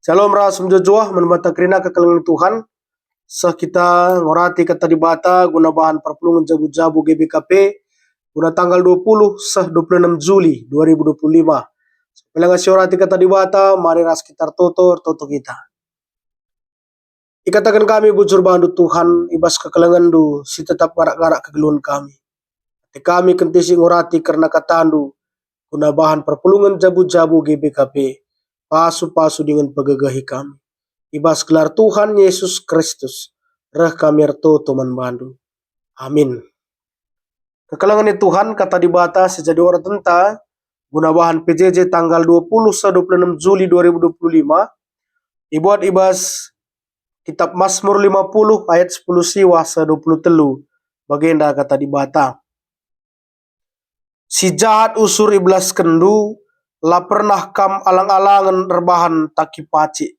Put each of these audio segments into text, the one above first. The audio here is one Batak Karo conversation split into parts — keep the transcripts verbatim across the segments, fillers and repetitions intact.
Shalom ras mejuah-juah man banta kerina kekelengen Tuhan. Seh kita ngorati Kata Dibata guna bahan perpulungen jabu-jabu G B K P guna tanggal dua puluh seh dua puluh enam Juli dua ribu dua puluh lima. Supaya ngasi orati Kata Dibata, mari ras kita ertoto, ertoto kita. Ikataken kami bujur bandu Tuhan, i bas kekelengenNdu si tetap ngarak-ngarak kegeluhen kami. Ate kami kentisik ngorati kerna katandu, guna bahan perpulungen jabu-jabu G B K P, pasu-pasu dingen pegegehi kami. I bas gelar Tuhan Yesus Kristus, reh kami ertoto man bandu. Amin. Kekelengen Tuhan, Kata Dibata si jadi oratenta guna bahan P J J tanggal dua puluh seh dua puluh enam Juli dua ribu dua puluh lima, ibuat i bas Kitab Mazmur lima puluh ayat sepuluh siwah seh dua puluh telu. Bagenda Kata Dibata. Si jahat usur ibelaskenndu, la pernah kam alang-alangen erbahan taki pacik.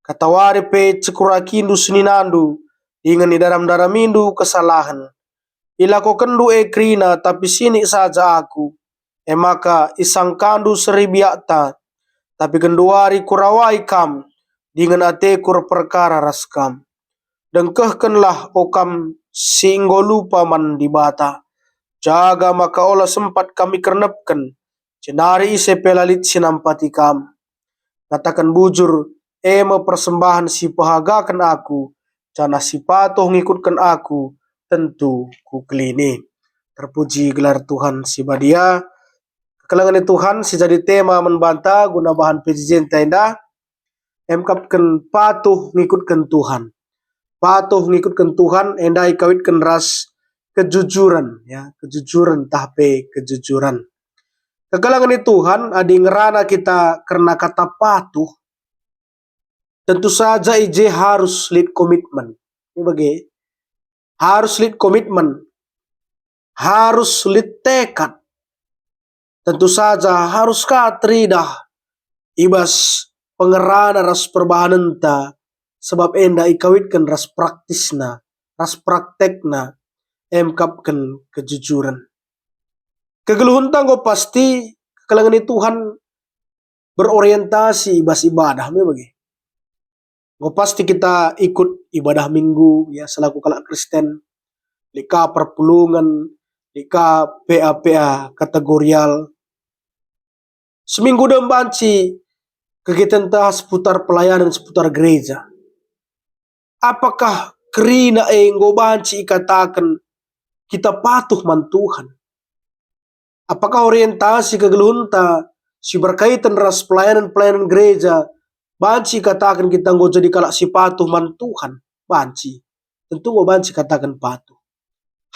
Katawari pe cekurakindu seninandu, dingen idaram-daramindu kesalahen. Ilakokenndu e kerina, tapi sinik saja aku. E maka isangkandu seri biakta, tapi genduari kurawai kam, dingen ateku erperkara ras kam. Dengkehkenlah, o kam si enggo lupa man Dibata. Jaga maka ola sempat kam ikernepken, jenari ise pe la lit si nampati kam. Kataken bujur, e me persembahen si pehagaken aku, janah si patuh ngikutken aku, tentu kukelini. Terpuji gelar Tuhan si badia. Kekelengen Tuhan si jadi tema man banta guna bahan P J J-nta enda, emkapken patuh ngikutken Tuhan. Patuh ngikutken Tuhan enda ikawitken ras kejujuren, ya, kejujuren tah pe kejujuren. Kekelengen Tuhan, adi ngerana kita kerna kata patuh, tentu saja i je harus lit komitmen. Ini bage, harus lit komitmen, harus lit tekad. Tentu saja harus ka teridah i bas pengerana ras perbahanenta, sebab enda ikawitken ras praktisna, ras praktekna, emkapken kejujuren. Kegeluhenta enggo pasti kekelengen Tuhan berorientasi i bas ibadah, me bage. Enggo pasti kita ikut ibadah Minggu, ya, selaku kalak Kristen. Lit ka perpulungen, lit ka P A P A kategorial. Seminggu dem banci kegiatenta seputar pelayanan, seputar gereja. Apakah kerina e enggo banci ikataken kita patuh man Tuhan? Apakah orientasi kegeluhenta si berkaitan ras pelayanan-pelayanan gereja banci ikataken kita enggo jadi kalak si patuh man Tuhan? Banci. Tentu enggo banci ikataken patuh.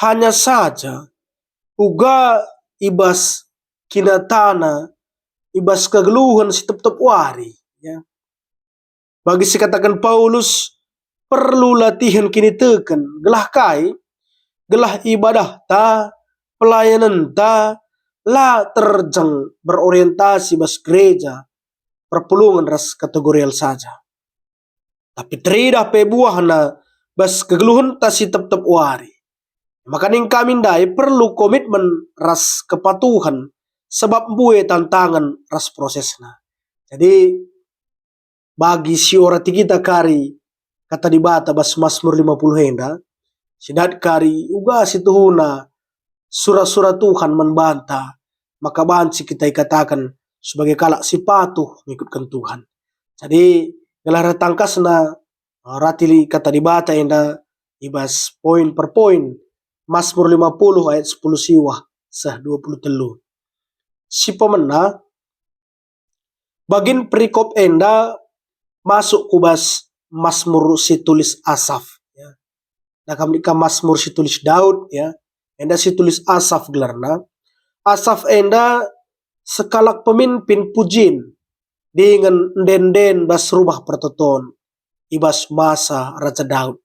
Hanya saja, uga i bas kinatana, i bas kegeluhen si tep-tep wari, ya. Bagi si kataken Paulus, perlu latihen kiniteken, gelah kai? Gelah ibadahta, pelayanenta, la terjeng berorientasi bas gereja, perpulungen ras kategorial saja. Tapi teridah pe buahna bas kegeluhenta si tep-tep wari. Maka ning kami ndai perlu komitmen ras kepatuhen, sebab mbue tantangen ras prosesna. Jadi, bagi si orati kita kari Kata Dibata bas Mazmur lima puluh enda, si dat kari uga si tuhuna sura-sura Tuhan man banta, maka banci kita ikataken sebagai kalak si patuh ngikutken Tuhan. Jadi, gelah tangkasna, rati Kata Dibata enda i bas poin per poin, Mazmur lima puluh ayat sepuluh siwah seh dua puluh telu. Si pemena, bagin perikop enda masuk ku bas Mazmur si tulis Asaf, ya. Nah, kam nika Mazmur si tulis Daud, ya. Enda si tulis Asaf gelarna. Asaf enda sekalak pemimpin pujin dingen ende-enden bas Rumah Pertoton i bas masa Raja Daud.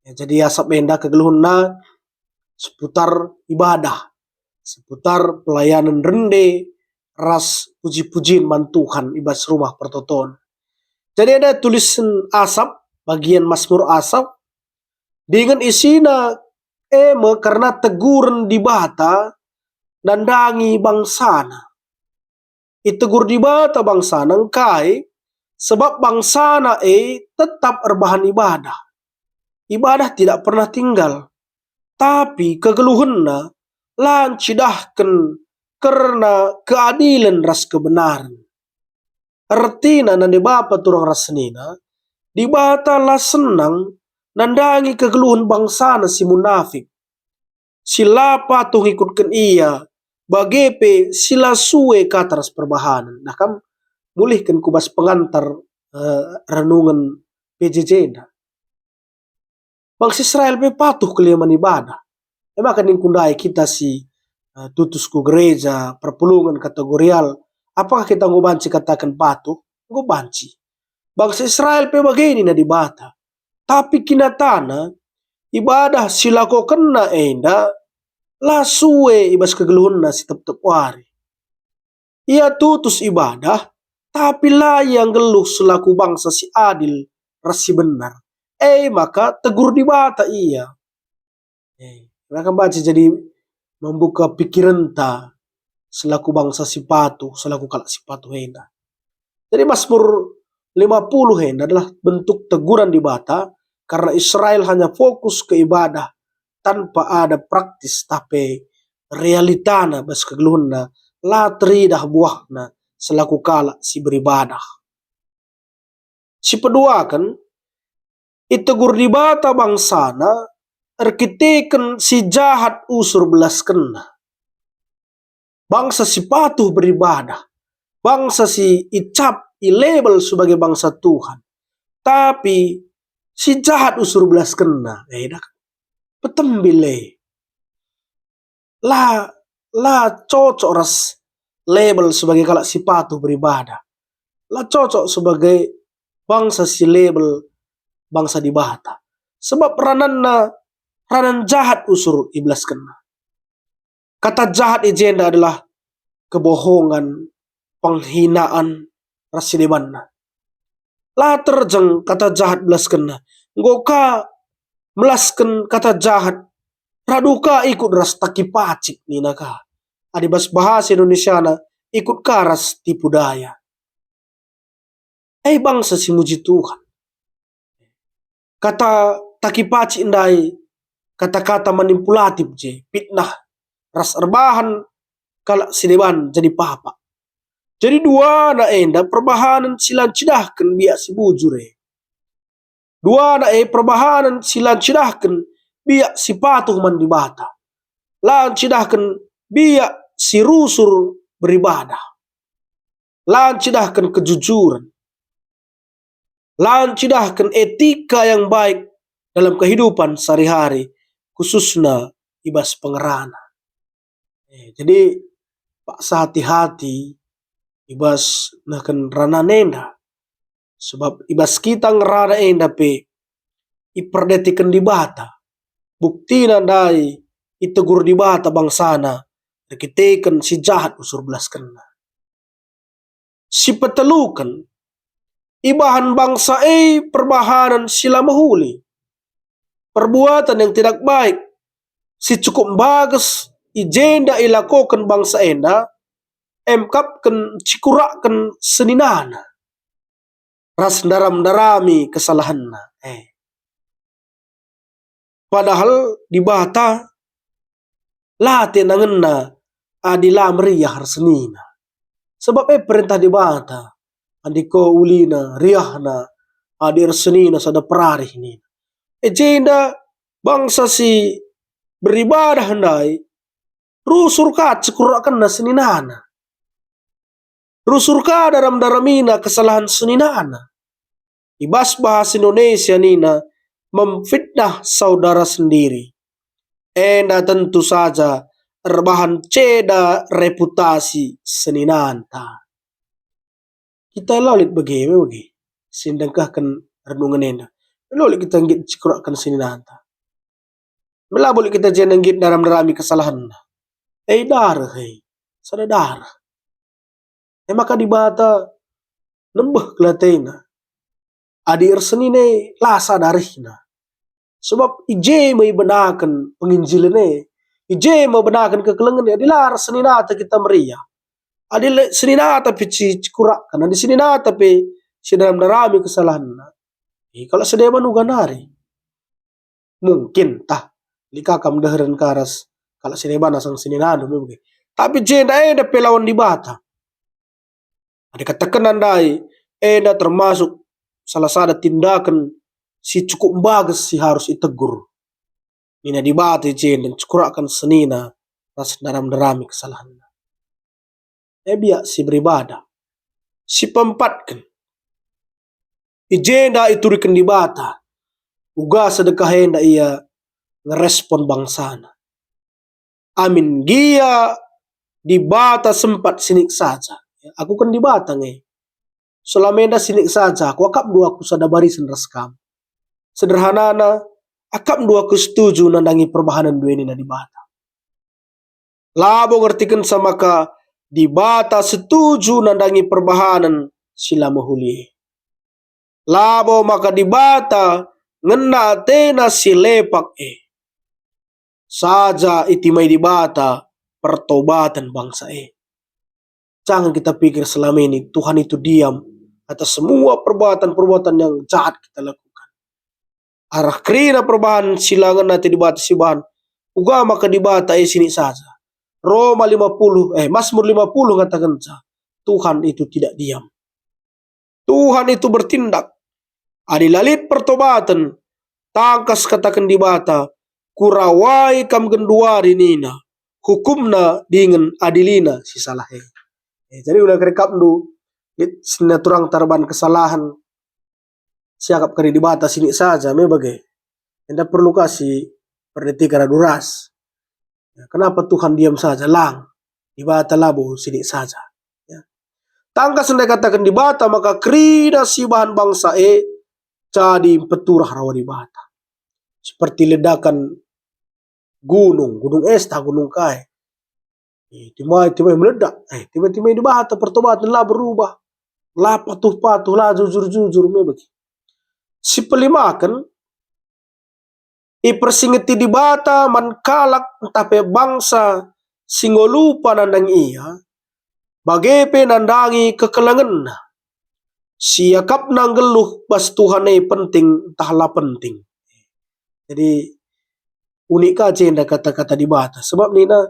Ya, jadi Asaf enda kegeluhenna seputar ibadah, seputar pelayanan rende ras puji-pujin man Tuhan i bas Rumah Pertoton. Jadi enda tulisen Asaf, bagian Mazmur Asaf, dingen isina e me kerna teguren Dibata nandangi bangsana. Itegur Dibata bangsana engkai? Sebab bangsana e tetap erbahan ibadah. Ibadah tidak pernah tinggal, tapi kegeluhenna la ncidahken kerna keadilen ras kebenaren. Ertina nande bapa turang ras senina, Dibata la senang nandangi kegeluhen bangsana si munafik, si la patuh ngikutken Ia, bage pe si la sue kata ras perbahanen. Nah kam, mulihken ku bas pengantar, eh, renungen P J J enda. Bangsa Israel pe patuh kal ia man ibadah. E maka ningku ndai kita si, eh, tutus ku gereja, perpulungen, kategorial, apakah kita enggo banci kataken patuh? Enggo banci. Bangsa Israel pe bage nina Dibata. Tapi kinatana, ibadah si lakokenna enda la sue i bas kegeluhenna si tep-tep wari. Ia tutus ibadah, tapi la ia nggeluh selaku bangsa si adil ras si benar. E maka tegur Dibata ia. Eh, maka banci jadi membuka pikirenta selaku bangsa si patuh, selaku kalak si patuh enda. Jadi Mazmur lima puluh enda adalah bentuk teguran Dibata karena Israel hanya fokus ke ibadah tanpa ada praktis, tapi realitana bas kegeluhenna la teridah buahna selaku kalak si beribadah. Si peduaken, itegur Dibata bangsana erkiteken si jahat usur belaskenna. Bangsa si patuh beribadah, bangsa si icap, ilabel sebagai bangsa Tuhan, tapi si jahat usur belaskenna. Eh, dah. Petembil, eh. La, la cocok ras label sebagai kalak si patuh beribadah. La cocok sebagai bangsa si label bangsa Dibata. Sebab rananna ranan jahat usur ibelaskenna. Kata jahat i jenda adalah kebohongan, penghinaan, ras si debanna. La terjeng kata jahat belaskenna. Enggo ka melasken kata jahat, radu ka ikut ras taki pacik nina ka. Adi bas bahasa Indonesiana, ikut ka ras tipu daya. E bangsa si muji Tuhan. Kata taki pacik ndai, kata-kata manipulatif je, fitnah, ras erbahan kalak si deban jadi papak. Jadi duana enda perbahanen si la ncidahken biak si bujur e. Duana e perbahanen si la ncidahken biak si patuh man Dibata. La ncidahken biak si rusur beribadah. La ncidahken kejujuren. La ncidahken etika yang baik dalam kehidupan sehari-hari, khususna i bas pengerana. Eh, jadi, paksa hati-hati i bas nehken ranan enda. Sebab i bas kita ngerana enda pe iperdeteken Dibata. Buktina ndai itegur Dibata bangsana erkiteken si jahat usur belaskenna. Si peteluken, ibahan bangsa e perbahanen si la mehuli. Perbuatan yang tidak baik, si cukup mbages i jenda ilakoken bangsa enda, emkapken cikurakken seninana, ras ndaram-ndarami kesalahenna. Eh. Padahal Dibata la tenangenna adi la meriah ersenina. Sebab e perentah Dibata, andiko ulina, riahna, adi ersenina sada perarih nina. E jenda bangsa si beribadah ndai, rusur ka cikurakenna seninana. Rusur ka daram-daramina kesalahen seninana. I bas bahasa Indonesia nina, memfitnah saudara sendiri. Enda tentu saja erbahan ceda reputasi seninanta. Kita la lit bage me bage si ndengkahken renungen enda. La lit kita nggit cikurakken seninanta. Melabo lit kita jenda nggit ndaram-ndarami kesalahenna. E dareh, e. Sada dareh. E maka Dibata nembeh kal atena. Adi ersenina e la sada arihna. Sebab i je me ibenaken penginjilen e. I je me ibenaken kekelengen e. Adi la erseninata kita meriah. Adi le-, seninata pe ci-, cikurakken. Adi seninata pe sidaram-darami kesalahenna, e, kalak si deban uga nari. Mungkin tah, lit ka kam deheren ka ras kalak si deban asang seninandu me bage. Tapi jenda enda pe lawan Dibata. Adi katakenna ndai, enda termasuk salah sada tindaken si cukup mbages si harus itegur. Nina Dibata i jenda, cukuraken senina ras ndaram-ndarami kesalahenna. E, biak si beribadah. Si peempatken, i jenda ituriken Dibata uga sedekah enda ia ngerespon bangsana. Amin gia Dibata sempat sinik saja. Aku ken Dibata nge. Selama enda sinik saja aku akapndu aku sada barisen ras kam. Sederhanana, akapndu aku setuju nandangi perbahanenndu e, nina Dibata. Labo ngertikenca maka Dibata setuju nandangi perbahanen si la mehuli e. Labo maka Dibata ngena atena si lepak e. Saja itimai Dibata pertobaten bangsa e. Jangan kita pikir selama ini Tuhan itu diam atas semua perbuatan-perbuatan yang jahat kita lakukan. Arah kerina perbahan si la ngena ate Dibata sibahan, uga maka Dibata e sinik saja. Roma lima puluh, eh, Mazmur lima puluh ngatakenca, Tuhan itu tidak diam. Tuhan itu bertindak. Adi la lit pertobaten, tangkas kataken Dibata, "Kurawai kam genduari," nina, "hukumna dingen adilina si salah e." Eh, jadi ula kari akapndu lit senina turang tarban kesalahen, siakap kari Dibata sinik saja me bage. Enda perlu ka si pernitike radu ras. Ya, kenapa Tuhan diam saja? Lang, Dibata labo sinik saja. Ya. Tangkas ndai kataken Dibata maka kerina sibahan bangsa e jadi mpeturah rawa Dibata. Seperti ledakan gunung, gunung es tah gunung kai. Eh, timai, timai meledak. Eh, timai-timai Dibata pertobaten la berubah. La patuh-patuh, la jujur-jujur me bage. Si pelimaken, ipersingeti Dibata man kalak ntah pe bangsa si enggo lupa nandangi Ia, bage pe nandangi kekelengenna. Si iakapna nggeluh bas Tuhan e penting ntah la penting. Jadi, unik ka jenda kata-kata Dibata, sebab nina,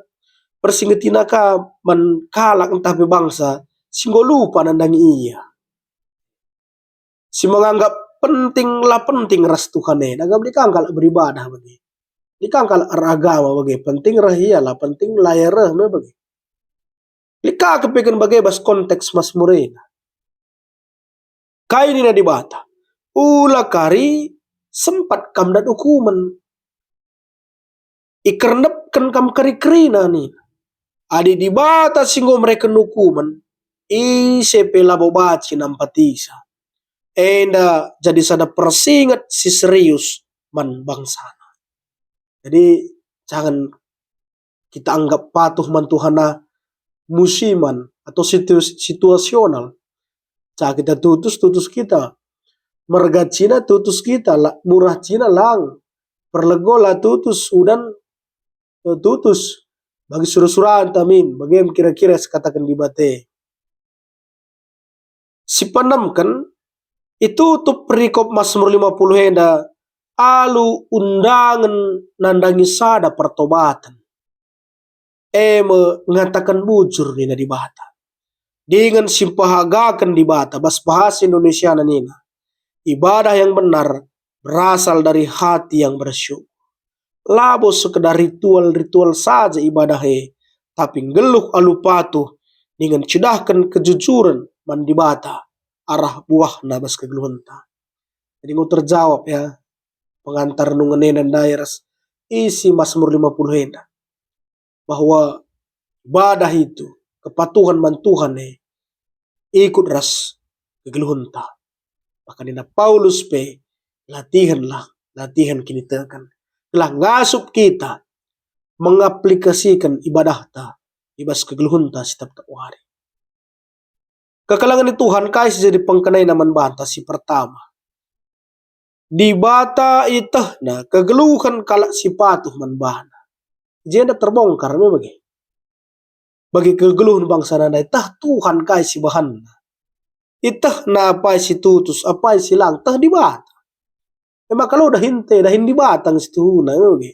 persingetina ka man kalak ntah pe bangsa si enggo lupa nandangi Ia. Si menganggap penting la penting ras Tuhan e. Dagam lit ka kalak beribadah bage. Lit ka kalak eragama bage. Penting reh ia, la penting la ia reh me bage. Lit ka kepeken bage bas konteks Mazmur enda. Kai nina Dibata? Ula kari sempat kam dat ukumen. Ikernepken kam kari kerina nina. Adi Dibata si enggo mereken ukumen, ise pe labo banci nampatisa. Enda jadi sada persinget si serius man bangsana. Jadi, jangan kita anggap patuh man Tuhan e musiman atau situ-, situasional. Ca kita tutus, tutus kita. Merga cina tutus kita, la, murah cina lang. Perlego la tutus, udan, eh, tutus. Bagi sura-suranta min, bage me kira-kira sikataken Dibata e. Si peenemken, itutup perikop Mazmur lima puluh enda alu undangen nandangi sada pertobaten. E me ngataken bujur nina Dibata. Dingen si mpehagaken Dibata bas bahasa Indonesiana nina, ibadah yang benar berasal dari hati yang bersyukur. Labo sekedar ritual-ritual saja ibadah e, tapi nggeluh alu patuh dingen cidahken kejujuren man Dibata arah buahna bas kegeluhenta. Jadi enggo terjawab ya pengantar renungen enda ndai ras isi Mazmur lima puluh enda, bahwa ibadah itu, kepatuhan man Tuhan e, ikut ras kegeluhenta. Maka nina Paulus pe, latihenlah, latihen kiniteken. Gelah ngasup kita mengaplikasiken ibadahta i bas kegeluhenta si tep-tep wari. Kekelengen Tuhan kai si jadi pengkenaina man banta? Si pertama, Dibata ietehna kegeluhen kalak si patuh man baNa. I jenda terbongkar me bage. Bagi kegeluhen bangsa ndai, tah Tuhan kai si bahanna. Itehna apai si tutus, apai si lang teh Dibata. E maka lo dahin te, dahin Dibata nge situhuna, e bage.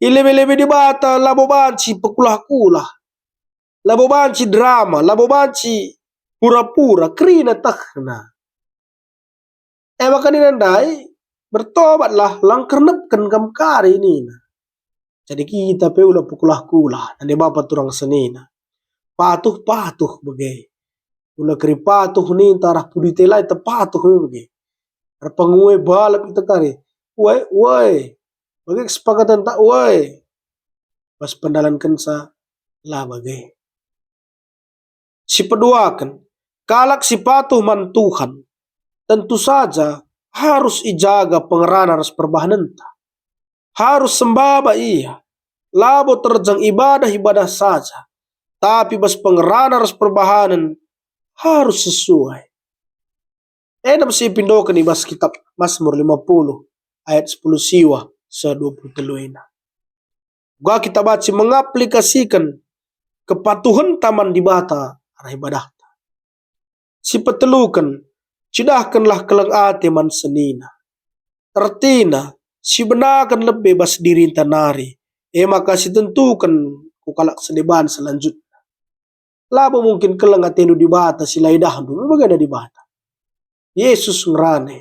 I lebe-lebe Dibata labo banci pekulah-kulah, labo banci drama, labo banci pura-pura, kerina tehna. E maka nina ndai, "Bertobatlah, lang kernepken kam kari," nina. Jadi kita pe ula pekulah-kulah, nande bapa turang senina. Patuh-patuh bage. Ula keri patuh ninta arah pudi te la tepatuh me bage. Erpengue balap kita kari. Uai, uai. Bage kesepakatenta, uai. Bas pendalankenca la bage. Sipeduaken, kalak si patuh man Tuhan, tentu saja harus ijaga pengerana ras perbahanenta. Harus sembaba ia, labo terjeng ibadah-ibadah saja, tapi bas pengerana ras perbahanen harus sesuai. Enda me si ipindoken i bas kitap Masmur lima puluh ayat sepuluh siwah seh dua puluh telu ena. Uga kita banci mengaplikasiken kepatuhenta man Dibata arah ibadahta. Sipeteluken, cidahkenlah keleng ate man senina. Ertina, sibenaken lebe bas dirinta nari, e maka sitentuken ku kalak si deban selanjutna. Labo mungkin keleng atendu Dibata si la idahndu, me bagenda Dibata. Yesus ngerana.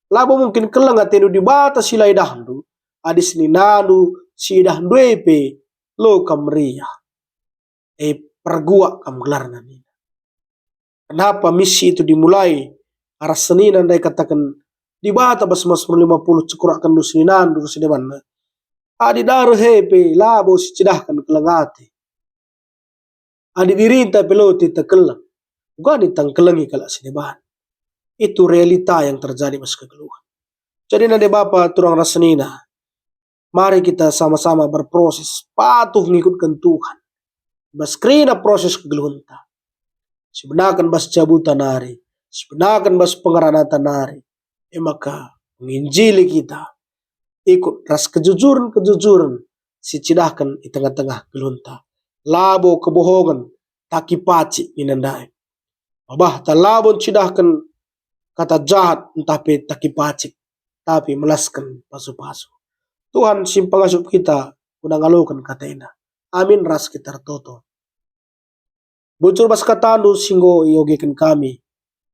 Labo mungkin keleng atendu Dibata si la idahndu, adi seninandu si idahndu e pe lo kam meriah. E, perguak kam gelarna nina. Kenapa misi itu dimulai? Arah senina ndai kataken Dibata bas Masmur lima puluh, "Cekurakkenndu seninandu ras si debanna." Adi dareh e pe labo sicidahken keleng ate. Adi dirinta pe lo tita keleng, uga nitangkelengi kalak si deban. Itu realita yang terjadi bas kegeluhen. Jadi nande bapa turang ras senina, mari kita sama-sama berproses patuh ngikutken Tuhan. Bas kerina proses kegeluhenta. Sibenaken bas jabuta nari, sibenaken bas pengeranata nari. E maka menginjili kita ikut ras kejujuren-kejujuren si cidahken i tengah-tengah geluhenta. Labo kebohongen, taki pacik nina ndai. Babahta labo ncidahken kata jahat ntah pe taki pacik, tapi melasken pasu-pasu. Tuhan si mpengasup kita guna ngaloken kata enda. Amin ras kita ertoto. Bujur bas katandu si enggo iogeken kami,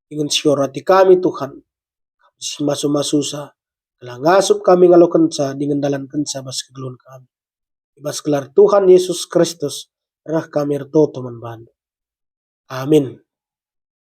dingen si oruh ate kami, Tuhan. Kami si masu-masusa, gelah ngasup kami ngalokenca dingen ndalankenca bas kegeluhen kami. I bas gelar Tuhan Yesus Kristus, reh kami ertoto man bandu. Amin.